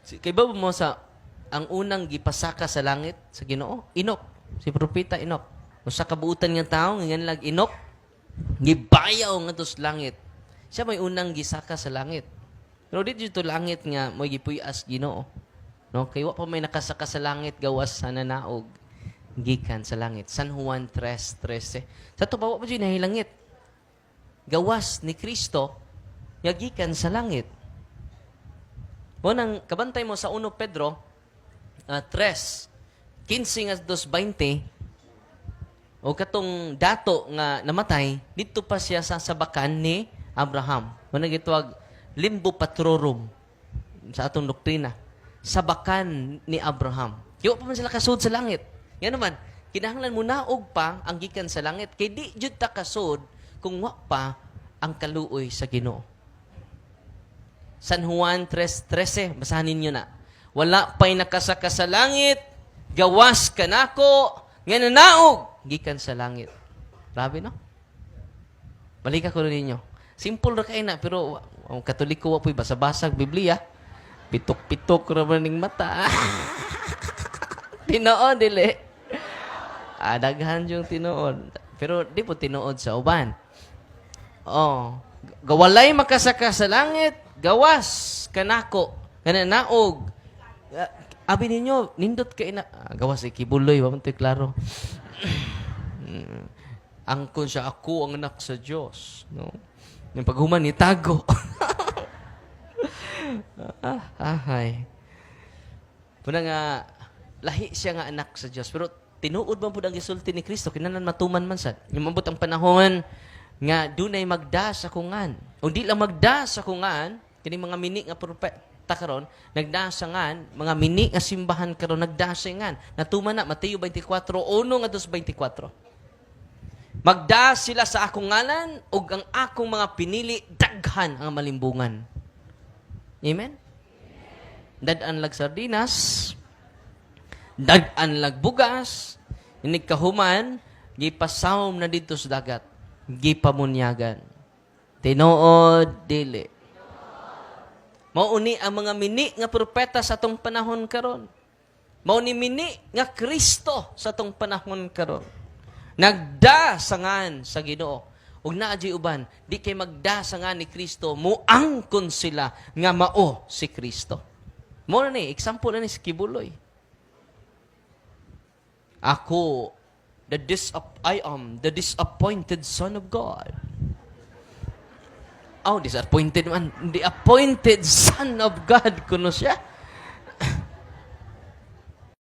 Kay ba mo sa ang unang gipasaka sa langit sa Ginoo? Enoch. Si propeta Enoch. Usa ka buutan nga tawo nga nganlag Enoch, gibayaw ngadto sa langit. Siya may unang gisaka sa langit. Pero di dito langit nga mo'y gipuy-as Ginoo. No, kay wa pa may nakasaka sa langit gawas sa nanaog gikan sa langit. San Juan 3:13. Sa ato pa, wa pa jud nahilangit. Gawas ni Kristo nga gikan sa langit. Mo nang kabantay mo sa 1 Pedro 3:15 nga 2:20 o katong dato nga namatay didto pa siya sa sabakan ni Abraham. Mo nang gitawag limbo patrorum sa atong doktrina. Sabakan ni Abraham. Kaya pa man sila kasud sa langit. Nga naman, kinahanglan mo naog pa ang gikan sa langit. Kay di jud ta kasud kung wa pa ang kaluoy sa Ginoo. San Juan 3:13, basahan ninyo na. "Wala pa'y nakasaka sa langit, gawas kanako, nga nanaog, gikan sa langit." Grabe, no? Balika ko ninyo. Simple ra kay na, pero ang Katoliko wa po'y basa-basag Biblia. Pitok-pitok ra man ning mata. Tinuod, dili? Ah, daghan yung tinuod. Pero di po tinuod sa uban. Oh, gawalay makasaka sa langit, gawas kanako, kananaog. Ah, abi ninyo, nindot kay na. Ah, gawas ikibuloy, wa man to'y klaro. Angkon siya, "Ako ang anak sa Diyos." No? Yung paghuman ni tago. Ah, ahay. Muna nga, lahi siya nga anak sa Diyos. Pero tinuod man pud ang gisulti ni Kristo, kinahanglan matuman man sad. Yung mabot ang panahon nga dunay magda sa kungan. O di lang magda sa kungan, kini mga mini nga propeta karon, nagda sa ngan, mga mini nga simbahan karon nagda sa ngan. Natuman na Mateo 24:1 nga 24. "Magda sila sa akong ngalan ug ang akong mga pinili daghan ang malimbungan." Amen? Dad-an lag sardinas, dad-an lag bugas, inig kahuman, gipasawom na dito sa dagat, gipamunyagan. Tinuod, dili? Mao ni ang mga mini nga propeta sa atong panahon karon. Mao ni mini nga Kristo sa atong panahon karon. Nagda sa ngan sa Ginoo. Ug naa jud uban, di kay magda sa ngan ni Kristo, muangkon sila nga mao si Kristo. Mo na ni example na ni si Quiboloy. "Ako, I am the disappointed son of God." Oh, disappointed man. The appointed son of God kuno siya.